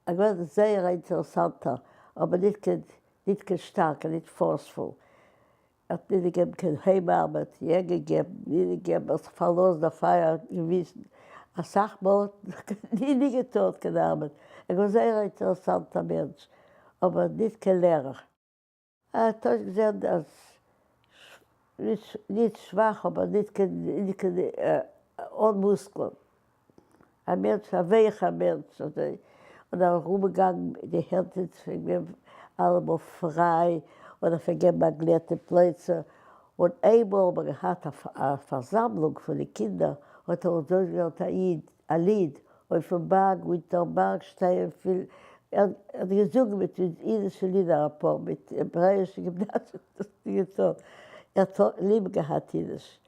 ער געווען זייער א אינטערעסאנטער, אבער ניט קיין ניט קיין שטארקער, ניט forceful. ער האט ניט געגעבן קיין היים ארבעט, יע געגעבן, ניט געגעבן, ער האט זיך פארלאזט אויף אייער געוויסן. אסאך מאל האט ער ניט געטארט קיין ארבעט. ער געווען זייער א אינטערעסאנטער מענטש, אבער ניט קיין לערער. ער האט אויסגעזען אז ניט שוואך אבער ניט קיין אן מוסקלען, א מענטש א ווייכער מענטש אזוי, און ער ארומגעגאנגען מיט די הענט געווען אלעמאל פריי, און ער פלעגט געבן א גלעט די פלייצע, און איינמאל האט מען געהאט א פארזאמלונג פון די קינדער האט ער אונז אויסגעלערנט א ליד אויפן בארג אונטערן בארג שטייען פיל, ער האט געזונגען מיט אונז אידישע לידער אפאר, מיט העברעאישע גימנאזיום, ער האט ליב געהאט אידיש.